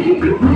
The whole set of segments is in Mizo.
Thank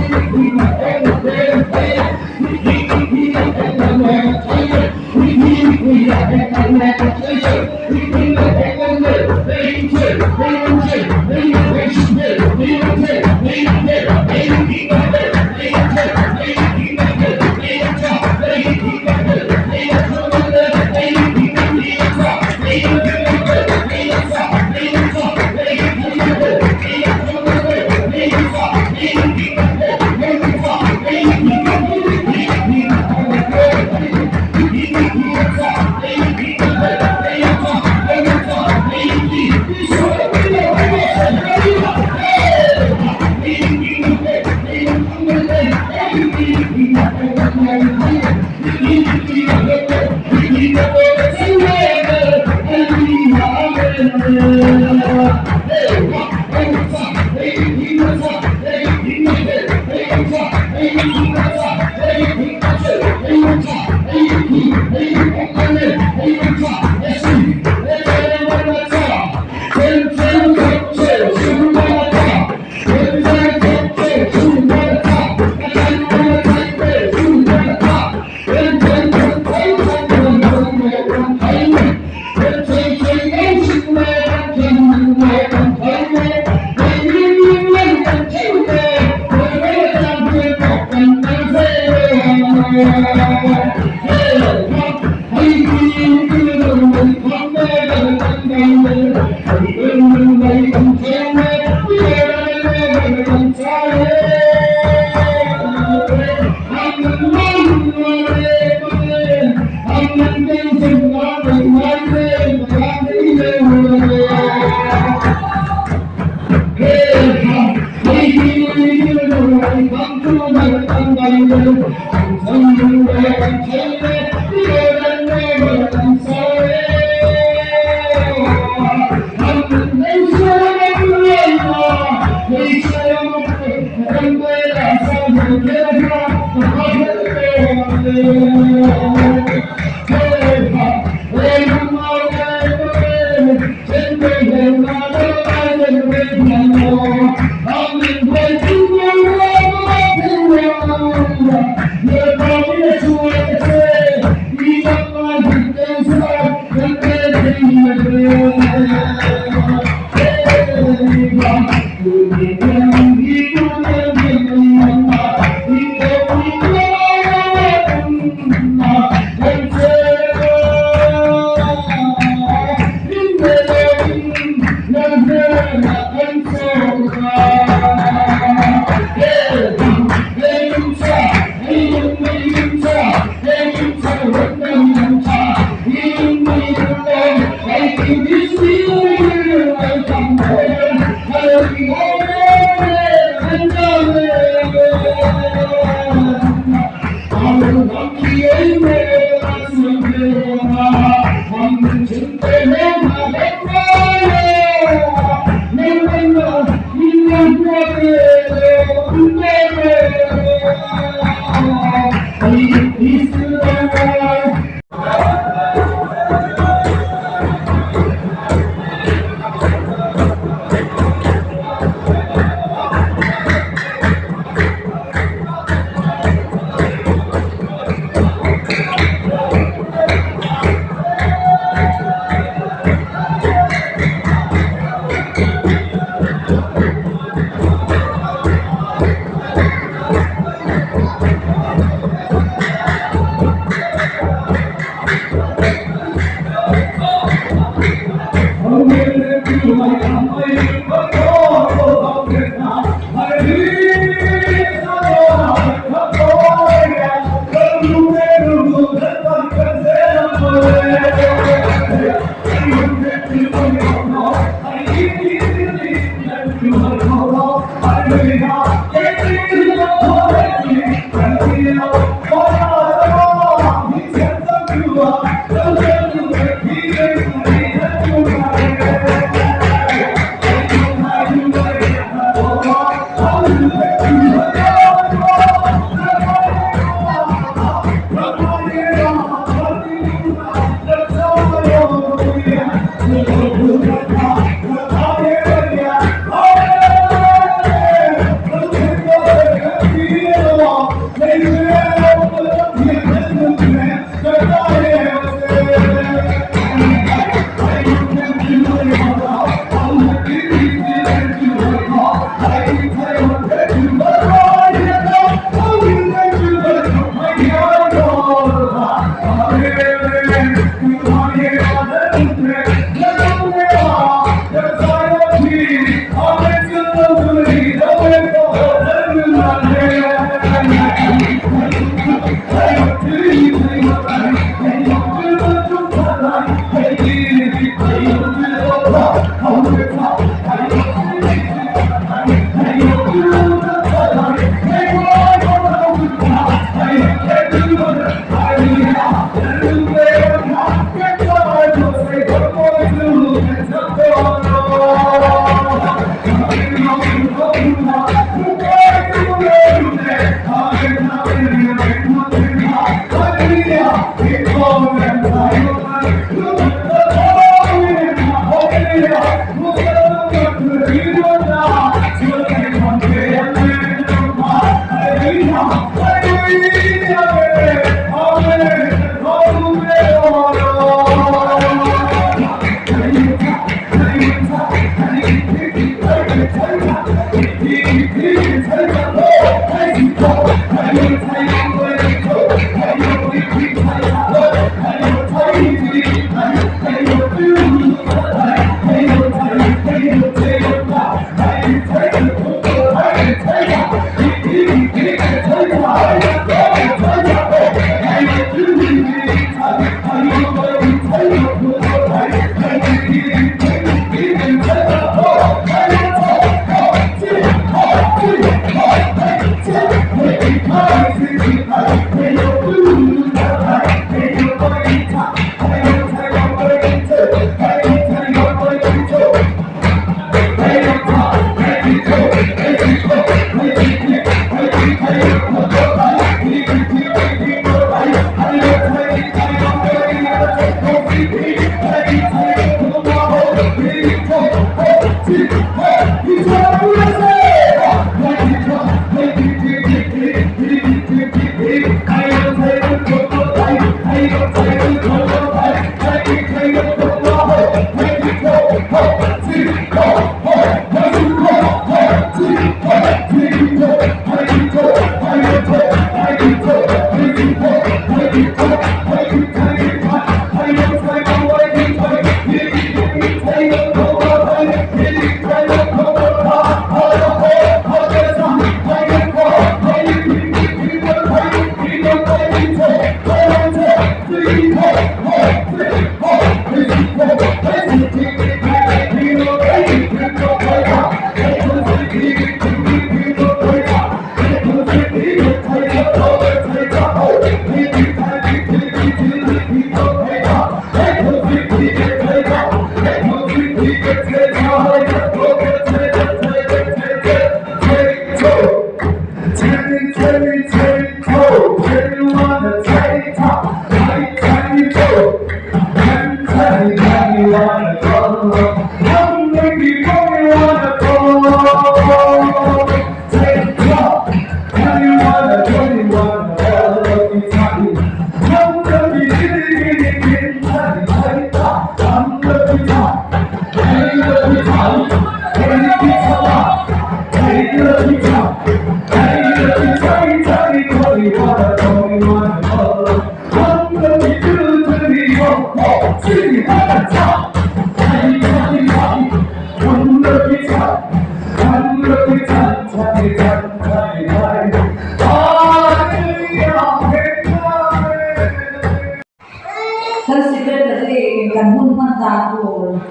Kan secretary in kan hun hman dan tur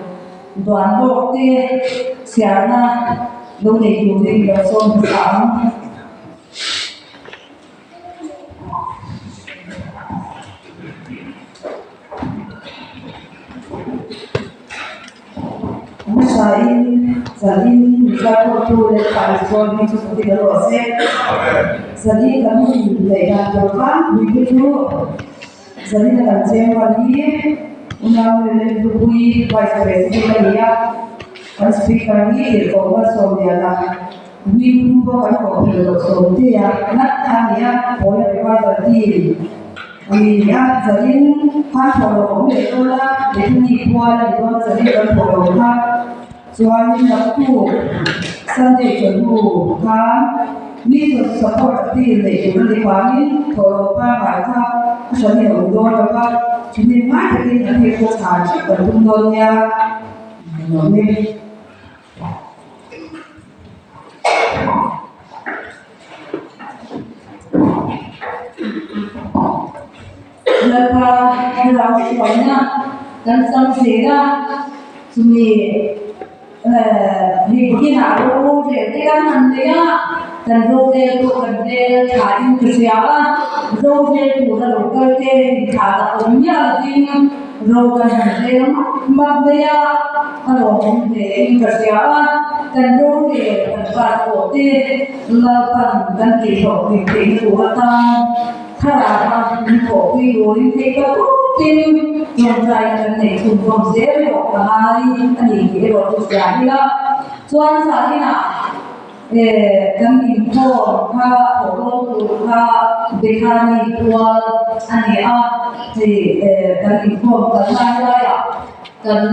duan lawk te chhiarna lo nei turin lo sawm hmasa ang. Hmasain zanin Mizoramtu leh Taizual hi chu ka ti rawh se. Zanin kan hun neih dan tur khan mipui chu zanin a kan cheng rual hi unau Lalhlupui Vice President a ni a, kan Speaker hi Tirhkoh Malsawmliana Hming pawh kan koh phel loh Sawmtea ngat kha a ni a, Pawla Revival Team. A ni a, zanin khan thawh lo awm leh dawn a, Bethany khual a ni dawn a, zanin kan thawh lo kha. Chuanin naktuk Sunday chawhnu khan mi support appeal neih tur a ni vangin thawh lo pangngai kha a hran in a awm dawn lo va, thihnim ngai takin appeal kha chhan hrep kan tum dawn nia. Nuam e. Lalpa thlarau hruaina kan chang zel a, chumi mipui-ah rorel te kan han nei a, kan rorel pawh kan rel thain ka hria a, rorel tura lo kal te inthah tak awm miah lovin ro kan han rel map map mai a, a lawmawm hle in ka hria a, kan rorel kan pass pawh te Lalpan kan tihhlawhtlin theihna tur atan thlarau a min thawhpui turin theih ta tukin tawngtaina kan neih chhunzawm zel erawh ka ngai a ni tih erawh chu hria ila. Chuan zaninah kan inkhawm kha thawhlawm tur kha Bethany pual a ni a, hei kan inkhawm kal lai laiah kan.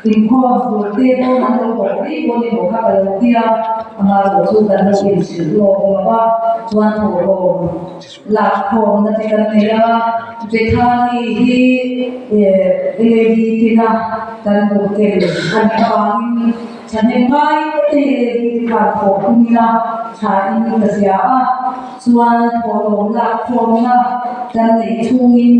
Inkhawm tur te pawn an lo bawk mai pawn emaw kha ka lo ti a, amaherawh chu kan lo inhrilh lawk lo va, chuan thawhlawm lak khawmna te kan nei a, Bethany hi LAD tina kan hmuh tel a nih avangin thahnem ngai te LAD te khan thawh tum ila tha in ka hria a, chuan thawhlawm lak khawmna kan neih chhungin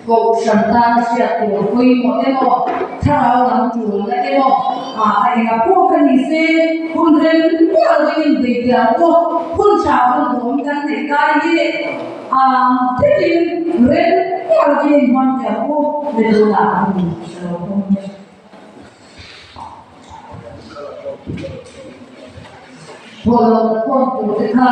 Kohhran tana hriat tur pawimawh emaw, thlarau lam tulna emaw a enga pawh kha ni se, hun rem miah lovin inbeihpiah ang u. Hun tha hun duhawm kan neih lai hi ang thekin rem miah lovin inhmanpiah ang u. Le tunah hun ka lo pawm e. Thawhlawm la khawm tur te kha.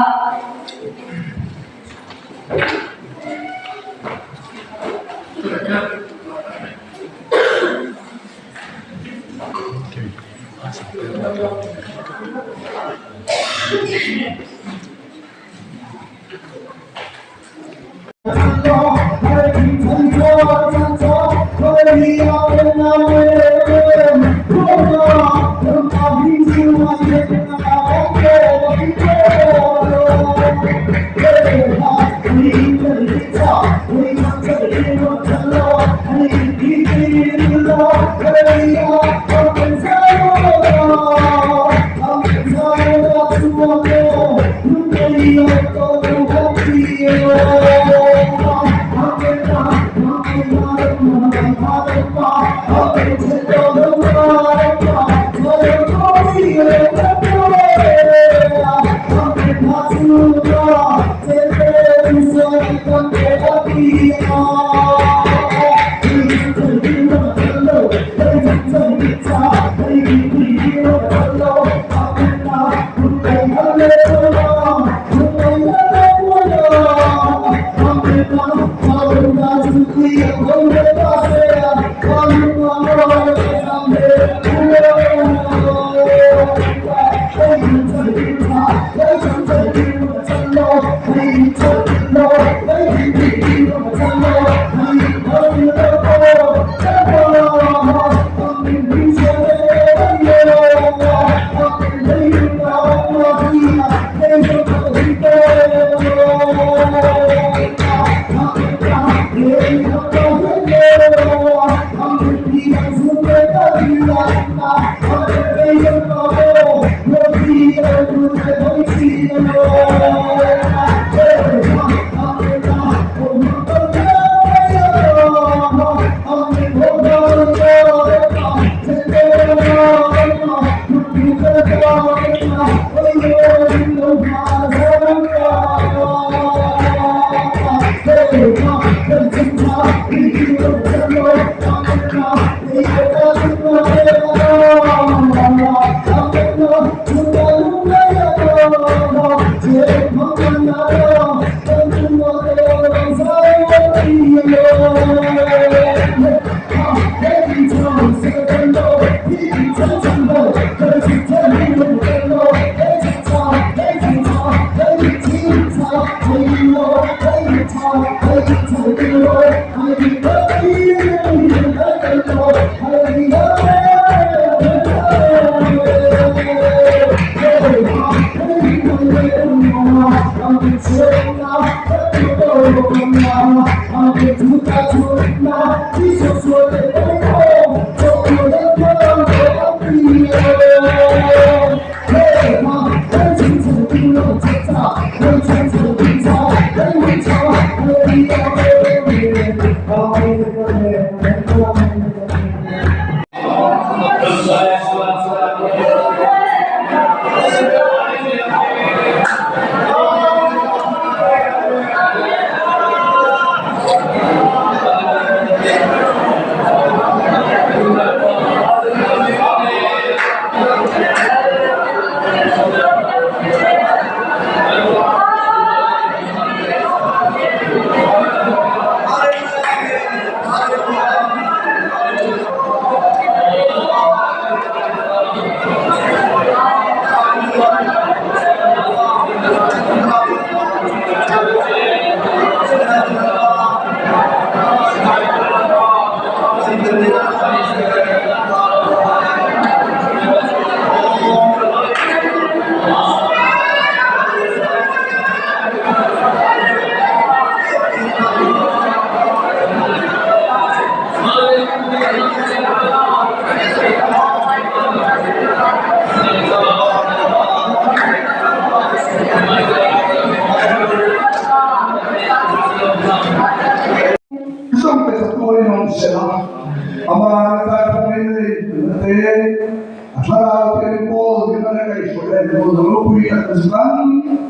Aw ropui tak zan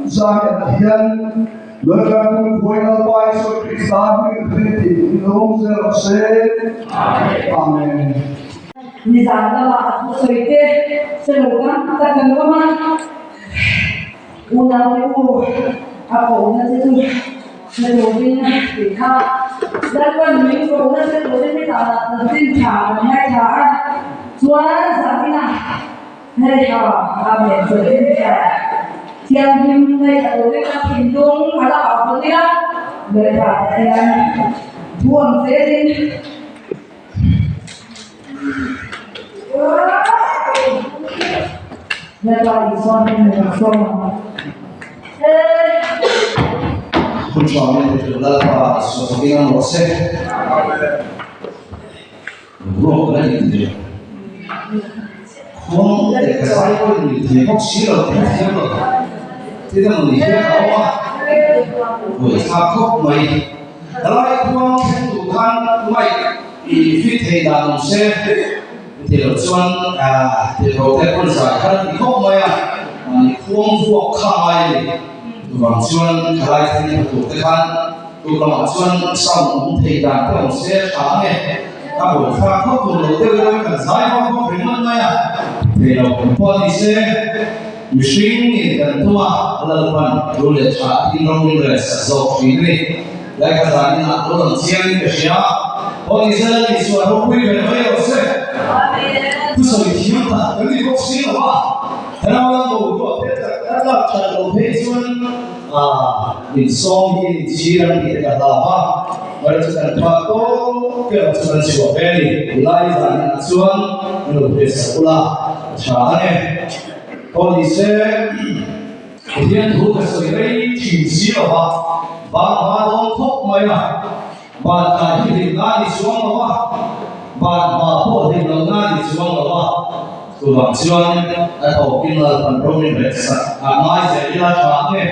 zan hian Lalṭan khuai Lalpa Isua Krista hming thil tih in awm zel rawh se. Amen. Nizan lamah a thusawi te hre lo tam tak kan awm a, unaute u a kohna che chu hre turin tih kha Lalpan min kohna hre turin nizanah chanchin tha kan ngaithla a, chuan zaninah Hei ha, Amen chanchin tha thianghlim ngaithla turin ka thinlung a la au phawt ila, Lalpa Pathian thu ang zelin. Lalpa Isua hming kan sawm ang. Hun tha min pe tu Lalpa Isua fakin awm rawh se. Ruak la ni thei lo. Khuang leh ka zai pawh in ni thei bawk si lo tih a thiam lo. Thil emaw ni hian a awm a, buaithlak khawp mai. Helai khuang thleng tur khan mic i fit thei dan awm se, ti loh chuan tirhkoh te pawn zai kha ti khawp mai a, mahni khuang vuak kha a ngai a ni. Chuvang chuan helai thleng tur te khan Tuk lamah chuan sound awm thei dan te awm se tha ang e. Ka buaithlak khawp tur lo deuh deuhin kan zai vak vak ringawt mai a. Thei lo kan pawh a ni se, mihring in kan tum a, Lalpan thu leh tha tin rawng in rel sak zawk thin a ni. Laikha zan inah lo lang chiang in ka hria. Aw ni se Lal Isua ropui ber mai rawh se. Thusawi thiam tak kan ni bawk si lo a, helai lam boruak te tak tak lak that loh phei chuan A min sawm hi in chhir ang tih te ka hlau a, mara chu kan phak tawp erawh chu kan chhuah ve a ni. Lai zan inah chuan min lo hriat sak ula a tha ang e. Aw ni se, Pathian thu ka sawi rei thin si lo va, van hma dawn khawp mai a, van kai hi hlim na ni chuang lo va, van hma pawh hlim lo na ni chuang lo va. Chuvang chuan a thawkin Lalpan rawng in reh sak a ngai zel ila tha ang e.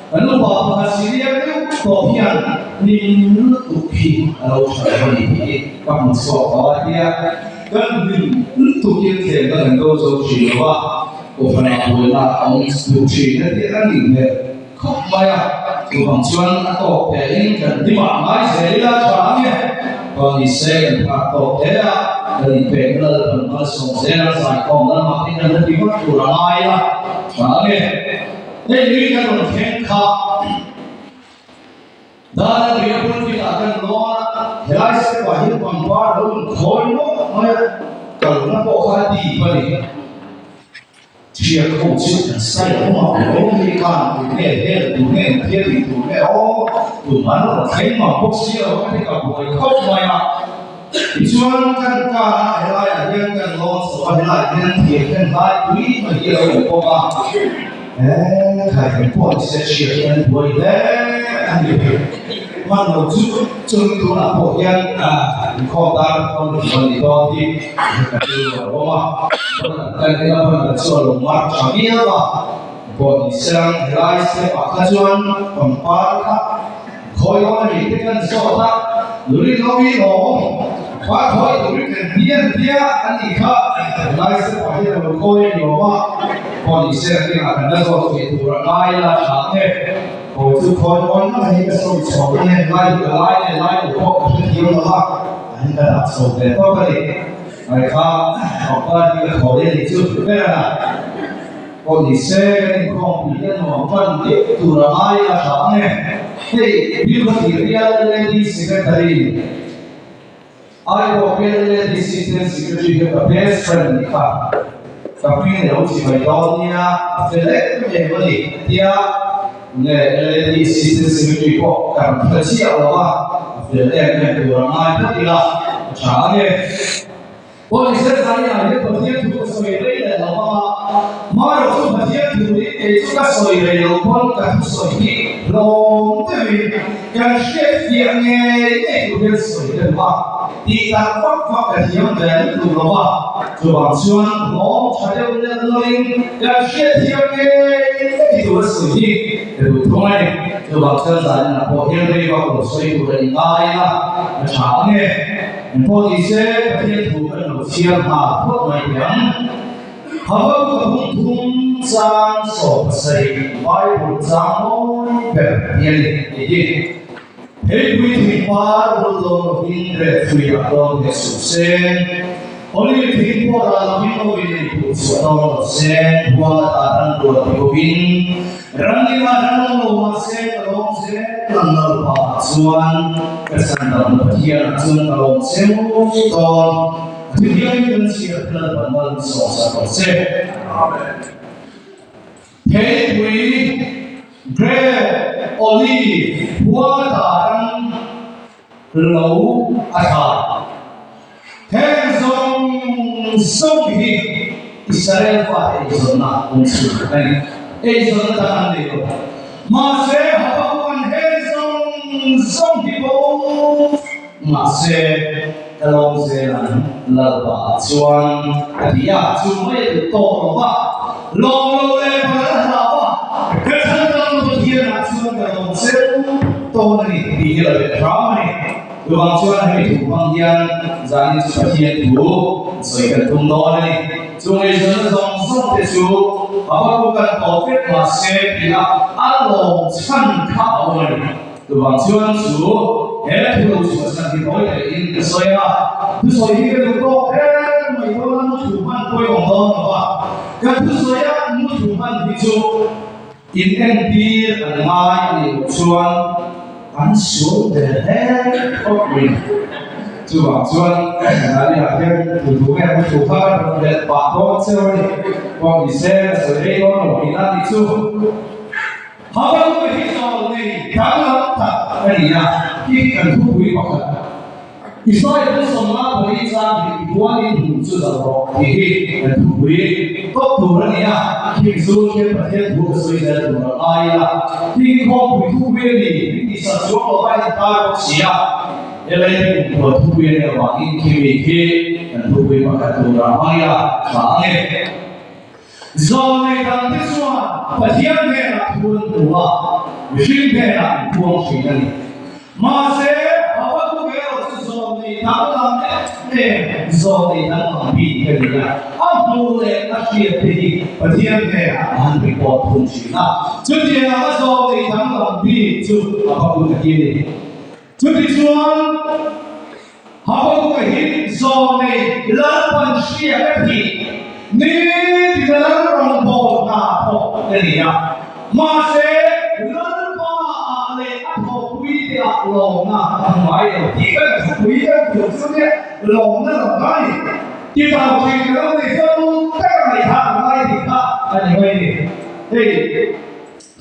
Kan upa pakhat senior deuh tawh hian hlim lutuk hi a lo tha lo a ni tih ka hmu chhuak tawh a tia kan hlim lutukin thlemna kan do zo thin lo a, kohhranah buaina a awm duh thin a tih a nih hmel khawp mai a. Chuvang chuan a tawk tein kan hlimah ngai zel ila tha ang e. Aw ni se kan phak tawk hle a, kan inpekna Lalpan malsawm zel a zaikhawm lamah te kan la ti vak tur a ngai a tha ang e. Hei nui kan rawn thleng kha Dan a ria pulpit ah kan lawn a, helai step ah hian pangpar a lo inkhawi mawlh mai a, kalna pawh kha a tip a ni. Thian ho chu an sai awm a, awm hi khan tu nge hel tu nge thil tih tur nge aw, tumah an rawn thleng mang bawk si lo ka ti ka buai khawp mai a. Tichuan kan kar a helaiah hian kan lawn chho a, helaiah hian thir khen hlai pui mai hi a lo awm bawk a, he khai kan pawh ni se thian hi an buai hle a ni. Hman lo chu chumi tunah pawh hian inkhawm dar rawn rawn ni dawn hi ka rilru a awm a. Kan en a ban chu a lo mar tha viau a, pawh ni serang helai step ah kha chuan pangpar kha khawi dawn a ni te kan zawt a, luri lo hi lawm par khawi turin kan ti an tia a nih kha helai step ah hian a lo khawi a ni awm a, pawh ni serang kengah kan la zawt ve tur a ngai la tha ang e, khawi chu khawi dawn mai hi ka sawi chhuak ang e, lai hi ka lai nge lai lo pawh ka hrethiam lo a, an ka dah chho ve tawp a ni. Mai kha pangpar hi ka thawi a nih chu ber a, pawh ni se kan inkhawm pui hian nuam tan deuh tur a ngai a tha ang e. Hei Bill ka tih rial LAD Secretary Aiawh bial LAD Assistant Secretary hi ka best friend nih kha ka hming leh lo chi mai dawn nia a fel em em a ni tia nge LAD Assistant Secretary pawh kan hre chiah lo a. A fel em em tur a ngai phawt ila a tha ang e. Pawisa zaiah hian Pathian thu ka sawi rei leh lo vang a, hmaerawh chu Pathian thu hi kei chu ka sawi rei lo pawn ka thusawi hi hlawm deuhin kan hriat fiah ngei ngei tur hian sawi ka duh a, tih tak vak vak ka thiam ve lutuk lo va, chuvang chuan hlawm tha deuh nel nawlhin kan hriat thiam ngei ngei tur a sawi hi Ka duh thung a ni. Chuvang chuan zaninah pawh hian rei vak lo sawi tur a ni ngai a, a tha ang e. Engpawh ni se Pathian thu kan lo chhiar nghal phawt mai teh ang. Habakkuk a hung thum Chang 17 Bible chang mawi ber tih a ni tih hi. Theipui thing par bul dawn lovin grep hrui ah dawn ve suh se, olive thing pawh rah lovin awin ei tur chhuah dawn lo se, huang ata ran rual ti bawkin ram dingah ran awm lo mah se ka lawm zel ang Lalpa ah chuan ka chhandamna Pathian ah chuan ka lawm cheu dawn. A thutiangin kan chhiar te Lalpan mal min sawmsak rawh se. Amen. Theipui, grape, olive, huang ata ram lo a tha. Heng zawng zawng hi Israel fate eizawnna awm chhun a ni. Eizawnna dang an nei lo. Mahse, Habakukan heng zawng zawng hi bo Mahse, ka lawm zel ang, Lalpa ah chuan a ti a, chu mai a duh tawk lo va, lawm lo leh bal a hlau a, ka chhandam Pathian ah chuan ka lawm zeu tawn a ni tih hi a lo let hram a ni. Chuvang chuan hemi thu hmang hian zanin chu Pathian thu sawi kan tum dawn a ni. Chung eizawnna zawng zawng te chu Habakkuk kan tawp vek mahse tih a a lawm chhan kha a awm a ni. Chuvang chuan chu he thu lo chhuah chhan hi tawi leh in ka sawi a, thusawi hi ka duh tawk em mai dawn a, mu thu hman pawh i awm dawn lo a, ka thusawi a mu thu hman hi chu in entir an ngai a nih loh chuan an sual ve hle khawp mai. Chuvang chuan Naliah hian thu thu nge mu thu kha ka rawn let pah dawn cheu a ni, pawh ni se ka sawi rei dawn lo tihna a nih chu. Habakkuk hi zawl nei danglam tak a ni a, khi kan thupui pakhat Israel chu sawmnga pali chang hi i puanin hmun chu zalh rawh tih hi kan thupui tawp tur a ni a, khi zu khian Pathian thu ka sawi zel tur a ngai a, khi hi khawmpui thupui a ni min tihsak chuang lo va intar bawk si a, helai hi kumkhual thupui a nih avangin khi mi khi kan thupui pakhat tur a hmang ila tha ang e. Zawnei dangte chuan Pathian hnenah thu an hmu a, mihring hnenah an puang thin a ni. Mahse, Habakkuk erawh chu zawnei danglam em em, zawnei danglam bik a ni a. A hmuh leh a hriat te hi Pathian hnenah a han report thung thin a. Chutiang anga zawnei danglam bik chu Habakkuk a hi a ni. Chutichuan, Habakkuk-a hi zawnei Lalpan hria ka tih ni tina lal rawngbâwl hna thawk ka ni a. Mahse, Lalpa ah leh a thawhpuite ah lawmna a hmu ngai lo tih ka la thupui deuh tur chu nia, lawmna lo ka ni. Ti tau thin ka lo nei chuan tak a ngaihthah ka ngai tih kha a ni mai ni. Hei.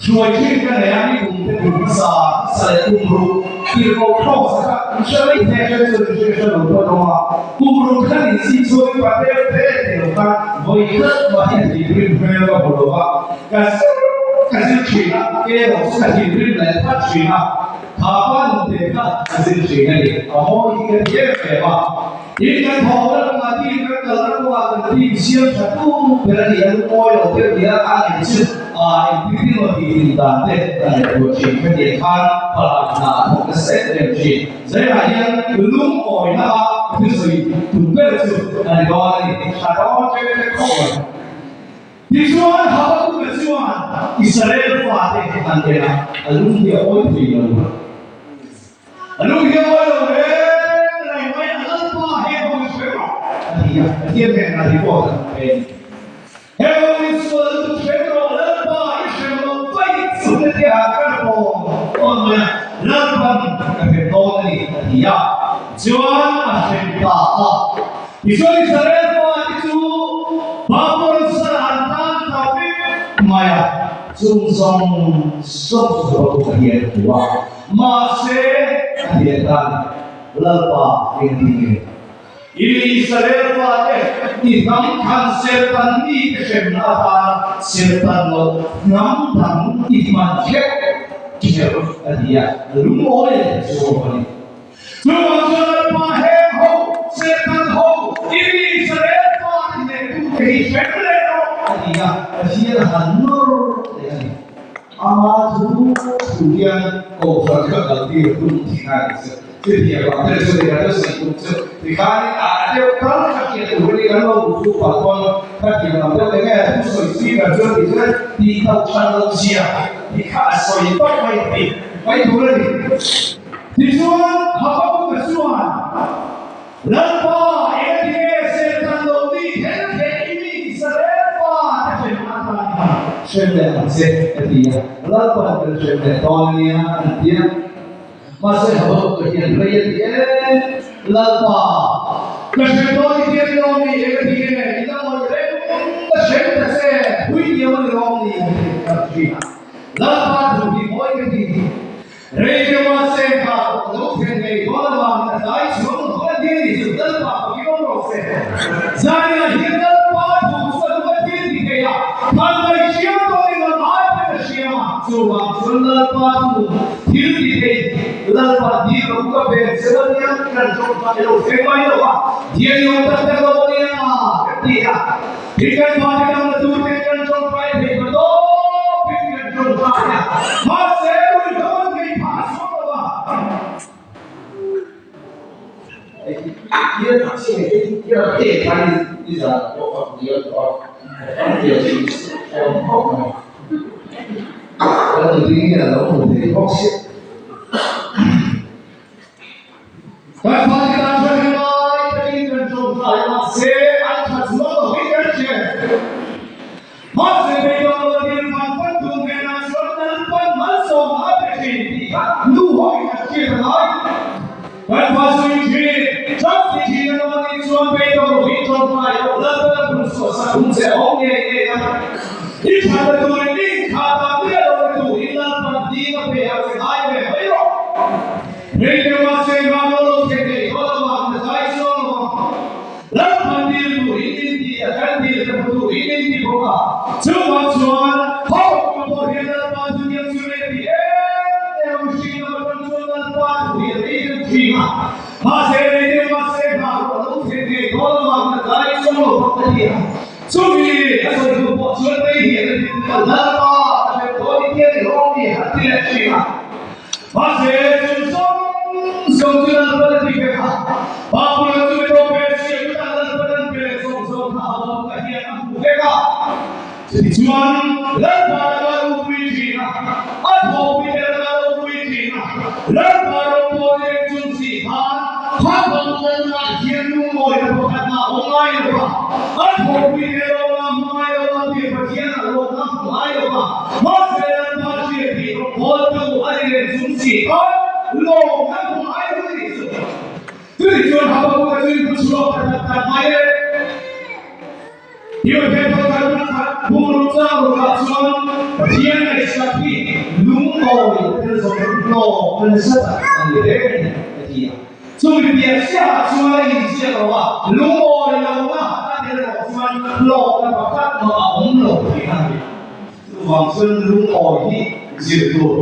Hruai thin ka nei a, ni kum te kum hmasa hmasa leh kum ruk tirhkoh cross kha in hre mai thei a, hre chuan in hre hre lo pawh an awm a, kum ruk khan in zin chhuak in pa tel te ti lo khan vawi khat mah hi a thinrim hmel ka hmu lo va, ka zir ka zir thin a, ke erawh chu ka thinrim leh phat thin a, kha pa nun te kha ka zir thin a ni, a mawi hi ka ti em em a. Tin, kan thawhna kawngah team kan kalna kawngah kan team siam tha tu ber a ni a, lungawi lo deuh nia a ngaih chu engtin tin emaw tih din dan te a ngaihtuah thin kha tiang khan palai hna a thawk nasa em em thin. Zaiah hian lungawina a thusawi tum ber chu a ni dawn a ni. Tha dawn ṭek ṭek khawp mai. Tichuan Habakkuk-a chuan Israel fate an en a, a lung hi a awi thei lo. A lung hi a mawi lo reng reng mai, a lalpa he ho hi hre rawh a ti a, Pathian hnenah report an pe a ni. He ho hi sual lutuk hre rawh, Lalpa i hrem lo vaih chu hetiang ah ka rawn tawn mai a, Lalpan ka hrem dawn a ni a ti a, chuan a hrem ta a. Tichuan Israel fate chu Babylon sal an tan ta vek mai a, chung zawng zawng chu Habakkuk-a hian a hmu a. Mahse, a ti atan, Lalpa engtin nge? I Israel fate i hnam khan sertan mite hremna atana sertan loh hnam dang i hman kher kher a ti a, lungawi a ti chu a ni. Chuvang chuan Lalpa heng ho, sertan ho, i mi Israel fate hnehtute hi hrem leh rawh a ti a, Pathian a han nawr leh a ni. Ama thu thu hian kohhran kha kaltir tum thin a ni. Chutiang vang te chu nia chu sawi tum chu tikhanin a deuh tal kha hriat tur a ni kan lo duh palh pawn khatiang lam deuh enge thu sawi speaker chuan tih chuan tih tauh than loh zia tih kha a sawi tawp mai tih mai tur a ni. Tichuan Habakuka chuan Lalpa engatinge serhtan lo mi kher kher i mi Israel fa te hrem atan khan hrem leh ang che a ti a, Lalpa'n kan hrem leh dawn ania an ti a. Mahse Habakuka hian rei a ti em? Lalpa, ka hrem dawn i tiang ni awm ni? Engatinge i la ngawih reng ka hrem ta che? Pui diam a ni rawng ni? An ti ta thin a. Lalpa thu hi mawi ka ti. Rei deuh mahse kha pawh ka lo thlen ngei dawn avangin a tlai chhuang lo a ti a ni chu. Lalpa ka ki awm rawh se. Zaniah hian Lalpa thu chu a duh a thil ti thei a, khan ngaih hriam tawhin lam ai pawhin a hriam a, chuvang chuan Lalpa thu thil ti thei Lalpa dil lo ka pen cheu a nia, kan tawngtai lo thleng mai lo a, dial i awm tak tak lo a nia kan ti a, tin kan fate dang la tur ten kan tawngtai thei ta tawpin kan tawngtai a, mahse ruihhlo an ngei phah a chhuak lo a. Kan fate tan chuan helai takin kan tawngtai a, mahse an tha chuang lo hi kan hria. Mahse beidawng lo thil fan fan tu hnenah chuan Lalpan malsawm a pe thin tih kha nu hawiin a hriat a ngai. Kan fa zui thin, ṭap ti thin a lo a nih chuan beidawng lo hi tawngtai loh Lalpan a phun suah sak hun che a awm ngei ngei a. I ṭhatna turin i inkhah tak miah lo ni turin Lalpan ding a pe a che ngai ve mai rawh. Rei deuh mahse engvang lo lo thlen theih tawh lo vang na zai chuang lo vang. Lalpan dil tur in in ti a, kan dil te hmu tur in in ti bawk a. Chuvang chuan Habakuka pawh hian Lalpa chu diam chu rei ti em em a, mihring lam atang chuan Lalpa chu hi a rei deuh thin a. Mahse rei deuh mahse hna ruah lo thlen theih tawh lo vang na zai chuang lo vang a ti a. Chumi a sawi hnu pawh chuan rei hian a ti a, Lalpa ka hrem dawn i tia ni rawng ni a ti leh thin a. Mahse, chu zawng zawng chu Lalpan a ti vek a, Babulon chu mi tawp ve sia chutah Lalpan an pe leh zawng zawng kha a bawk a hian a hmu vek a. Chutichuan, Lalpa laka ropui thin a, a thawhpui te laka ropui thin a, Lalpa rawngbawl leng chung si khan kha Babulon ah hian lungawina pakhat mah a awm ngai lo va, a thawhpui te lawng a hmu ngai lo a, Pi Pathian a lawng a hmu ngai lo va. Mahse, Lalpa hriat tih rawngbawl tu a ni reng chung si khan lawm na hmu ngai lo ni chu. Chutih chuan Habakuka chu in hmu chhuak ta tak tak mai e. Hiu he tawngtai hmun khat hung rawng chang rukah chuan Pathian ngaihsak hi lungawi tel zawng hlawk a nasa tak a ni reng a ni, a ti a. Chumi piah chiahah chuan a inziak lo a, lungawi lohna a tel erawh chuan hlawkna pakhat mah a awm lo tih a ni. Chuvang chuan lungawi hi zir tur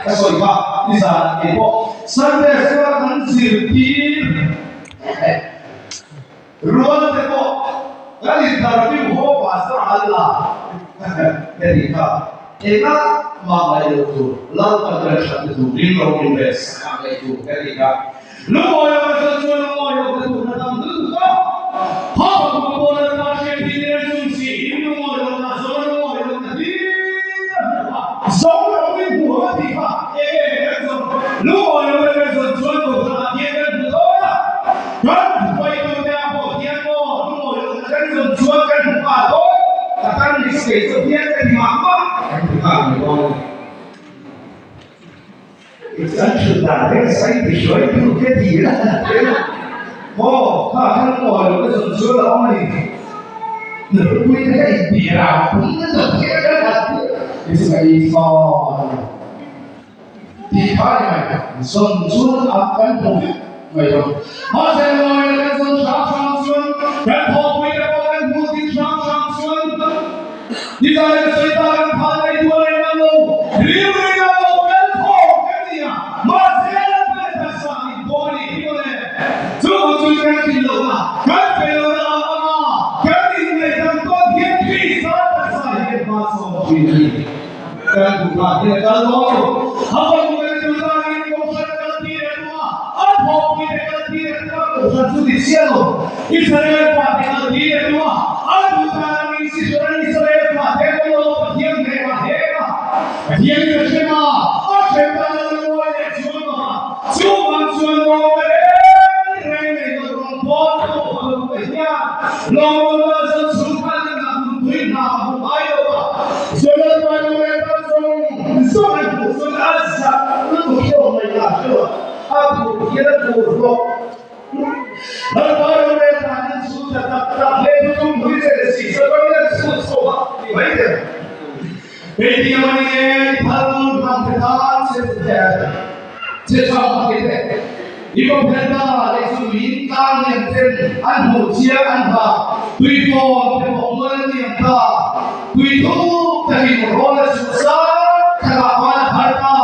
ka sawi kha nizanah kei pawh Sunday school a kan zirtir rual te pawh kan interview haw pastor an la ka tih kha engah mah ngaih loh tur Lalpan kan that na tur ring lo invest ah ngaih tur ka tih kha. Lungawi lo ka chuan chuan lungawi lo ka duhna tam lutuk a, ha pakua pawh Lalpa hriat hi nen chung si in lungawi lo na zawn lungawi lo na hlir a hmu a, zawng lo in hmu a tih kha eng nge kan zawn lungawi lo kan zawn chuan kohhran ah hian kan hmu dawn a, kan hruaitu te ah pawh hian maw lungawi lo na kan zawn chuan kan hmu nghal dawn, ka tan ni chu kei chu hian ka ti mah mah kan hmu nghal mai dawn a ni. An thut dan reng sai ti hruai tu te ti la maw kha khan awi lo ka zawn chu la awm a ni nupui te ka in ti rau pum na zawk hi ka that ti chu ka ei sawn ti kha ni mai zawn chuan a kan hmu vek mai lo mahse ngawi la kan zawn hram hram chuan kan thawhpui te pawh kan hmu tin hram hram chuan Nizan ka sawi ta kan phal mai tuar em ang lo, rilru in a lo kal khawm kan ni a, mahse Lalpa taksa in pawh a nih hi mawle. Chuvang chu kan thin lohna, kan fe lohna ang anga kan inngaihdan tawn hian Krista taksa hian hma sawn thin a ni. Kan duh dan hian a kal dawn lo. A fanu kan duh danin Kohhran a kal tir em ang a, a thaw. Kohhran chu ti chiah lo. Israel fate kal ti leh tum a, a duh dan angin Sisera Israel fate an awm lo Pathian hneh a hek a, Pathian in a hrem a, a hrem dan a lungawi leh chuan lo va, chuvang chuan lawm reng reng nei lo rawngbawl tu a lo pe hian lawm lo a zan chhung khan a ngah hun tui hna a hmu ngai lo va, chuan Lalpa nu leh pa zawng zawng an hmuh chuan a zak lutuk hi awm mai ta hre lo. A phur hian a phur hlawk. Lalpa ro leh dan in chhun ta tak tak hle chu tum hui che le si sa ro hian chhun chho a ni mai thei. Hetiang a ni e, i phal hnam te tan che chu te che tha a ti te. I bawkhlel ta leh chu min tlang lian ten an hmuh chiang an ha tui fawn te pawh mual an liam ta. Tui thuk takin rawl a chhuh zat thakah khan a phar ta.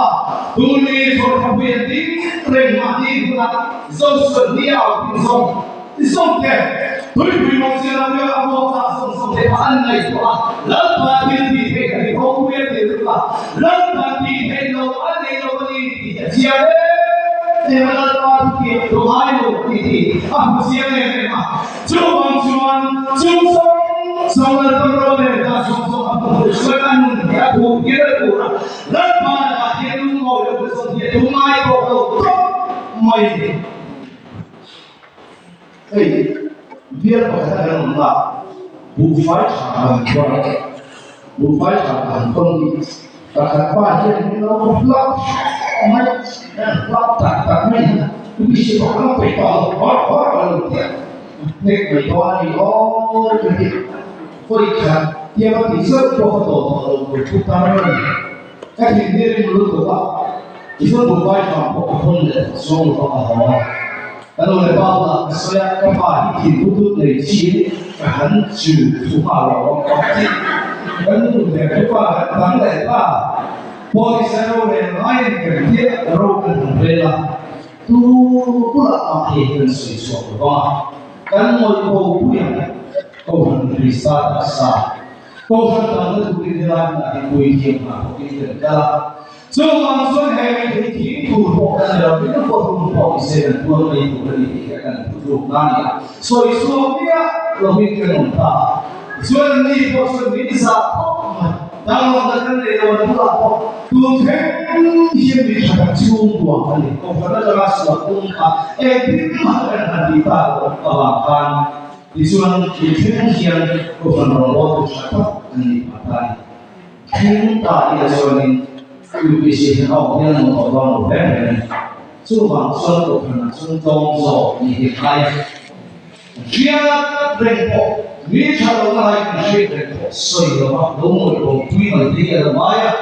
Tuni Chhawrthapui an ding reng mahni hunah Zosuan hniau tih zawng zawng te, tuipui mawngzia lam vel a vuak chah zawng zawng te kha an ngaihtuah a, Lalpa thil tih theih a ni ropui a ti lut a, Lalpa tih theih lo a nei lo a ni tih a chiang em em a, Lalpa thutiam thu ngai lo tih hi a hmu chiang em em a. Chuvang chuan chung zawng zawng Lalpa ro leh dah zawng zawng a hmu hmuh chuan a nun hi a khuh hial a tur a, Lalpa lakah hian lungawi lo te zawng hi a tum ngai tawh lo tawp mai. Hei bial pakhat a kan awm a, buhfai tha kan khawn a, buhfai tha kan khawn hi pakhat pa hian min lo hlap mai, hlap tak tak mai hian mihring pakhat a peih tawh lo, hawr hawr a lo ti a, hnek mai dawn a ni aw ka ti. Hawi khat tiang a tih zauh pawh ka tawh tawh lo tur thu tar a ni. Ka thinhni ring lutuk a, tichuan buhfai tha pawh ka hawn leh tawh chuang lo a haw a. Ka nu leh pa bulah ka sawi a, ka pa hi thin putut nei chiin ka han chu thu nghal lo ang ka ti. Ka nu leh ka pa kan dang leh ta, pawisa rorel ngaiin kan tia ro kan han rel a, tu bulah mah hi kan sawi chhuak lo vang a, kan ngawih bo pui ang. Kohhran Krista taksa, Kohhran tamna turin helai hmunah hi puithiam hna thawkin kan kal a. Chuvang chuan he meithei thing tur pawh kan ni lo, tin kawhhum pawh ni se kan tuar mai tur a ni tih hi a kan thutluk na a ni a. Sawi chhuak miah lovin kan awm ta a. Tichuan anni pawh chuan min zah khawp mai. Danglamna kan nei lo an bulah pawh tun thleng hian min tha tak chhungkuang a ni. Kohhran atanga sual tum kha engtin mah kan han tih tak loh avang khan Tichuan, i thleng hian Kohhran rawngbawltu tha tak an nih phah ta a ni. Thleng ta ila chuanin UPC hian a awm hian an awm tawh dawn lo hle reng a ni. Chuvang chuan Kohhranah chuan tlawm zawk ni hi a ngai a. Hriat reng pawh, mi tha lo na lai kan hriat reng pawh sawi lo va, lo ngawih bo tui mai te hi a lo ngai a.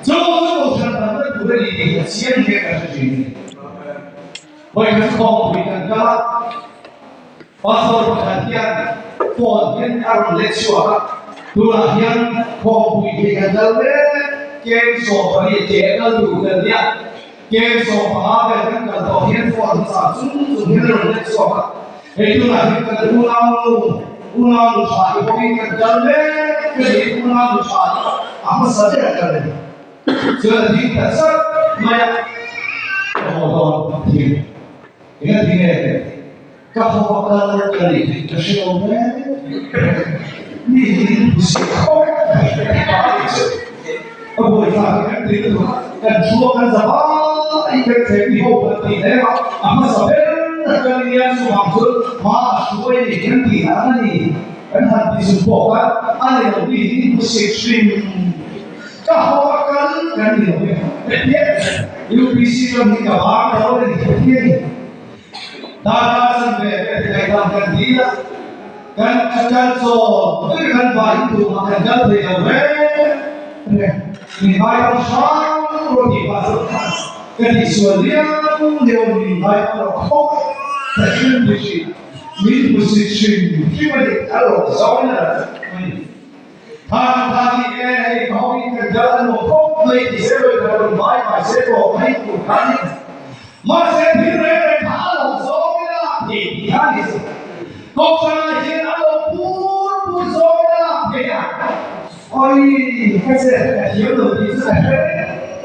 Chu chu Kohhran dang daih tur a ni tih hi a chiang hle ka hre thin a ni. Vawi khat khawmpui kan kal a. Pastor pakhat hian phone hian a rawn let chhuak a, tunah hian khawmpui thei kan kal mek, kem 18 ke a kal tur kan nia, kem 15 vel kan kal tawh hian phone hi chah chung chung hian a rawn let chhuak a, hei tunah hian kan unaunu, unaunu tha hi bawkin kan kal mek ka ni, unaunu tha hi a hmasa ber a kal a ni. Chuan a ding ta chat mai a, ka haw dawn thing, engatinge? Ka haw a kal ka nih theih ka hre lo hle. Mi in si khawp a ni chu. A buai thlak hi kan ti lutuk a, kan thua kan za vai kan thleng ti ho kan ti hle a, a hmasa ber kan nia chuvang chuan hma a hruai a ni kan tih dan a ni. Kan han ti chung pawh khan a ni lo mi in hmusit hrim. Ka haw a kal kan ni lo e. UPC ram hi ka bang lo a ni hetiang ni. Darkar chan ve ve te ngaihdam kan dil a, kan kal chawn ber kan vai in tumah kan kal thei lo reng reng. Min ngaidam hrang rawh tih pah chuan ka tihsual liau liau a ni, min ngaidam rawh khawp ta hrim ti hrim, min hmusit hrim hrim a ni, a lawm zawng in a la a ni. Tha tha ni e, hei ka hawk in kan kal a nuam khawp mai ti se rawi ka rawn vai vai se tawh mai tur kha a ni. Mahse thil reng reng kha a lo zawng ila lak thei tih kha a ni chu. Kohhranah hian a lo pur pur zawng ila lak thei a. Awi ka che ka thiam lo tih chu ka hre reng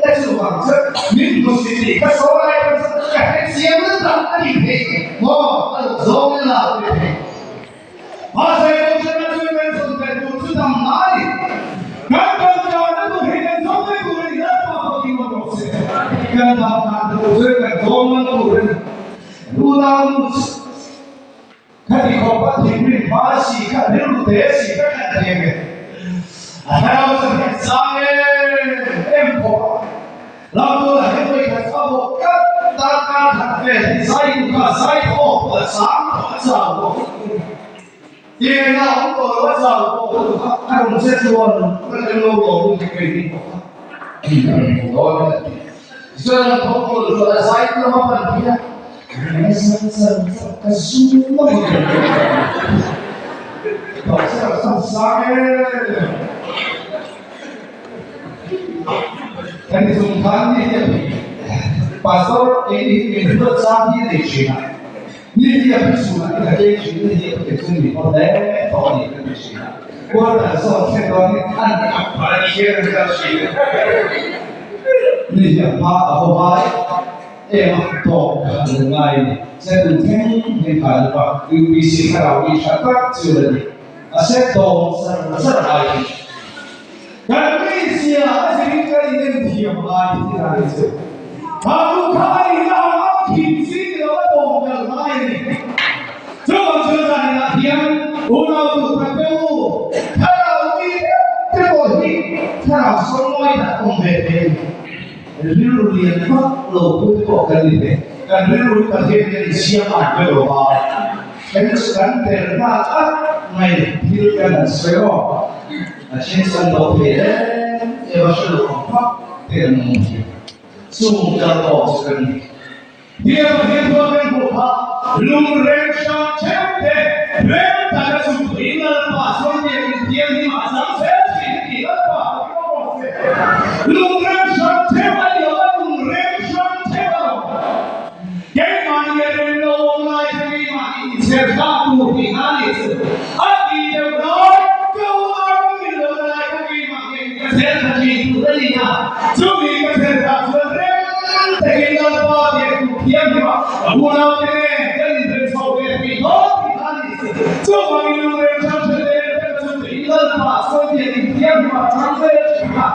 a chuvang chuan min hmusit tih ka sawi lai kha chu. Ka hrethiam lutuk a ni thei maw? A lo zawng in la a ti thei. Mahse Kohhrana chuan kan zawn ve tur chu dam ngai. Kan tawngtaina tur hi kan zawng ve tur a ni Lalpa pawh in awm rawh se. Kan dam dan tur chuan kan zawng ngam tur a ni. Unau nu chu khati khawp a thinrim hma si kha rilru te si ka khat thiam e. A thlarau chu hian sang em em khawp a. Lamtual hi vawi khat a bawk tlat, darkar khat vel hi zai tu kha zai thaw pawh a chang tawh a chau bawk. Tiang a awm tawh lo a chau bawk tu kha a rawn che chuan ka tel lo lo ru hi kei ni bawk a. A rawn hmu dawn a ti. Tichuan an tho tur chu a zai tu lama pan phei a, zan zan zan ka zum a ni. Pastor a sang em. Kan chung khan ni hi a phei Pastor kei ni hi min hruat chang hi a nei thin a, ni hi a phi chhunah hi ka keng thin ni hi a phi chung mi pawh hle tawh a ni ka ti thin a, quarter zawn thlen dawn hi an kap phah a ni hian an kal thin ni hi a hma a haw hma em a tawp ka han ngai a ni. Chuan thleng thleng khan upa UPC thlarau mi tha tak chu la ni. A set tawng zar zar lai hi kan mizia a zirin kan inen thiam lai hi a ni chu. Kha tu kha a nihna ang a thin chi ni lo a tawng kal lai a ni. Chuvang chuan zaninah hian unau tu khat te u, thlarau mi deuh te pawh hi thlarau sawngawi tak awm ve thei a ni. Rilru lian vak lo tu te pawh kan ni ve. Kan rilru hi Pathian hian insiam an pe lo va. Kan kan tel nghal at mai thil kan han sawi aw. A then chu an lo thei em em a hre lo ang phak te an awm thin. Chung kal tawk chu kan ni. Tia Pathian thuah kan hmuh kha lungreng hrang theuh te rem taka chu tui Lalpa chuan biakin thianghlim ah a chang zel thin a ti Lalpa ka ti rawh se. Lungreng hrang theuh a ni lo a lungreng hrang theuh a lo. Keimahni a rem lo awm lai kha keimahni inchher thlak tur tih kha a ni chu. A ti deuh lai, ka unau ka ni lo na lai kha keimah ngei ka chher tha thin tur a ni a. Chumi ka chher tah chuan rem takin Lalpa biak tur thiam hi mah ka unau te nen kan inrem chho ve thei dawn tih kha a ni chu. Chuvangin lungrem chang hre te rem chu tih Lalpa chuan biak in thiam hi mah chang zel thin a.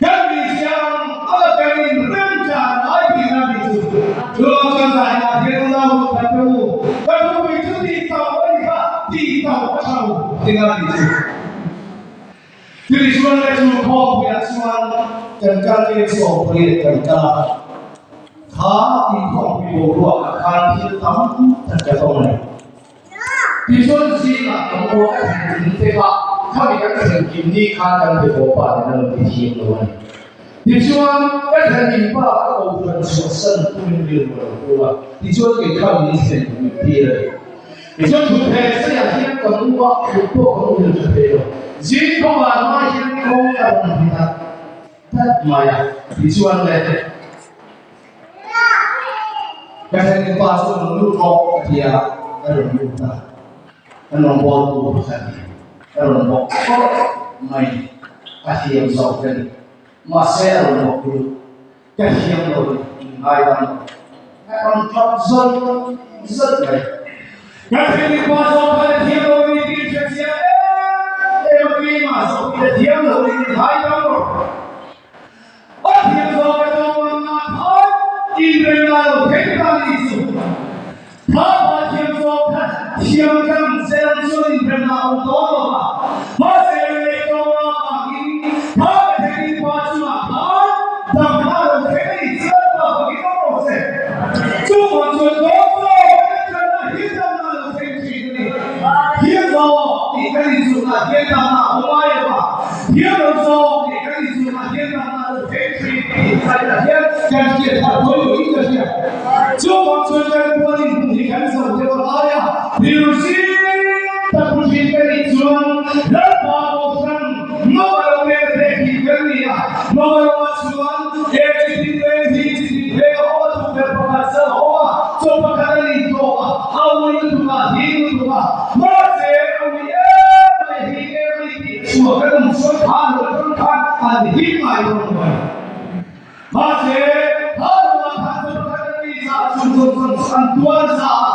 Kan mi siang a kan in rem chan lai tih na ni chu. Chuvang chuan zainah hian unau lut khat te u, ka thupui chu tih tauh a ni kha, tih tauh a tha lo tih na ni chu. Chumi chuan le chu khawpuiah chuan kan kal tir chu awmpui kan kal a, kha inkhawmpui boruak ah khan thil tam tak ka tawng a ni. Tichuan zingah kan aw a thlen kim te kha khami kan thlen kim ni khan kan be haw pa nen a rawn ti thiam lo a ni. Tichuan ka thlen kim pa ka kohhran chhuahsan tumin rilru a lo pu a, tichuan kei kha min thlen kum tir a ni. Tichuan thuthleng seiah hian ka mu a, kut pawh ka mu hil tha thei lo. Zing khawngah hma hian kawng a rawn hni tak tak mai a, tichuan le. Ka thlen pa chu rawn lut rawh ka ti a, a rawn lut a, ka rawn bawl tu pakhat hi a rawn bawk phawt mai, a hliam zawk ka ni, mahse a rawn bawk lut, ka hliam lo ni min ngaidam lo, a rawn tap zawt zawt mai. Ka thlen pa zawk khan a thiam lo ni tih hre chiang em em a, keimah zawk hi a thiam lo ni min ngaidam rawh. A thiam zawk ka tawng ang nga khan inrem la lo thei ta ni chu. Kha pa thiam zawk kha thiam kan zel chuan inrem la awm dawn lo va. Mahse lei tawng a vangin kha ka thenin pa chungah khan dam la lo thei a ni chuan pa fakin awm rawh se. Chuvang chuan dawn zawk kan tanna hi dam la lo thei thin a ni. Thiam zawk tih kan inchhunah hian dam la awm ngai lo va. Thiam lo zawk tih kan inchhunah hian dam la lo thei thin tih insaina hian kan hriat harh pawimawhin ka hria. Chuvang chuan kan puan inhmun hi kan zo deuh a ngai a, rilru tak pu thin ka nih chuan Lalpa Kohhran Nova lo nena te hi kan ni a, Nova lamah chuan he chi tin reng hi chi tin reng a awm a, tukverh pakhat zal a awm a, chaw pakhat a ni tawk a, a ui lutuk a, hing lutuk a, mahse a ui em mai, hing em mai tih chhuah kan awm chuan khan lo tang khan an hing ngai dawn lo a ni. Mahse, kha lamah khan chaw pakhat a. An tuar nasa a,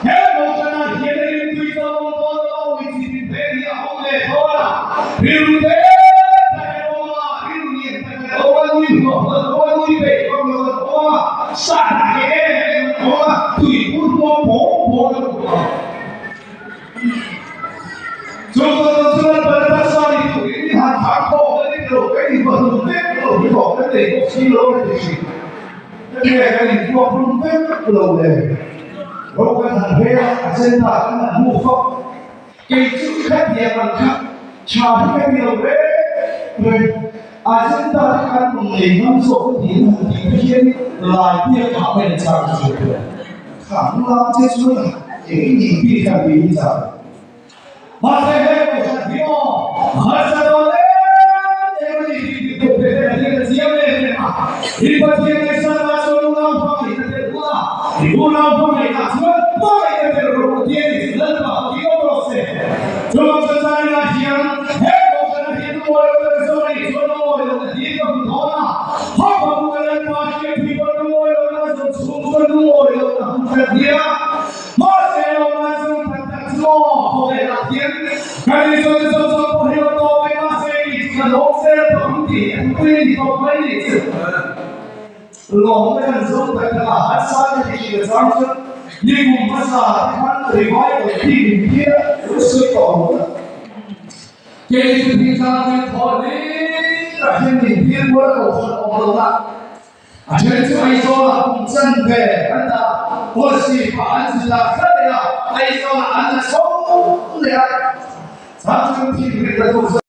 he kohhranah hian rimtui chu a awm dawn lo, ui chi tin reng hi a awm ve dawn a, rilru te tak an awm a, rilru lian tak an awm a, nui hmuah hmuah an awm a, nui peih vak lo an awm a, sa hnah hi em em an awm a, tui pur hmuam pawng pawng an awm a. Chu chuan chuan Barnabasa ni turin min han thar khawm a ni lo, kan inhmuahlum vek lo hi maw, kan nei bawk si lo a ni thin. Hetiang kan inhmuahlum vek lo le, ro kan han hre a, a center kan han hmu fak. Kei chu khatiang ang kha tha hi ka ti lo reng reng. A center te khan rawn nei ngam zawk ka tiin han tih te hian lai biak ah mai an chak thin. Khang lam che chuan eng i nih bik a ti hi chak. Mahse he kohhran hi aw harsa dawn em em a ni tih dik duh pe te hian a chiang em em a. I Pathian ngaihsanna chuan unau hmangaihna tel hun a, i unau hmangaihna chuan hmangaihna tel rawh Pathian i chu Lalpa tih awm rawh se. Chuvang chuan China hian he kohhranah hian mawi lo tak zawk a nih chuan mawi lohna hi ka hmu dawn a, Habakuka Lalpa hriat hi pawn mawi lohna a zawm chhung chuan mawi lohna hmu khat nia. Mahse lawmna zawng tak tak chu aw khawvelah hian kan insawi zawng zawng pawh hi lo tawp mai mahse kei chu ka lawm zel tawh ang tih a thupui a ni tawp mai ni chu. Lawmna kan zawng tak tak a harsa ka ti thin a chang chuan nikum hmasa te khan revival team in hian lo sawi tawh lo ta. Kei chu thingtlang kan thawh hlir ah hian min phir kual a kohhran awm lo a. A then chu Aizawlah kum chanve an dah, policy pah an zin lah thla leh a, Aizawlah an la chho leh a, chang chu thinrim ta tu zawk.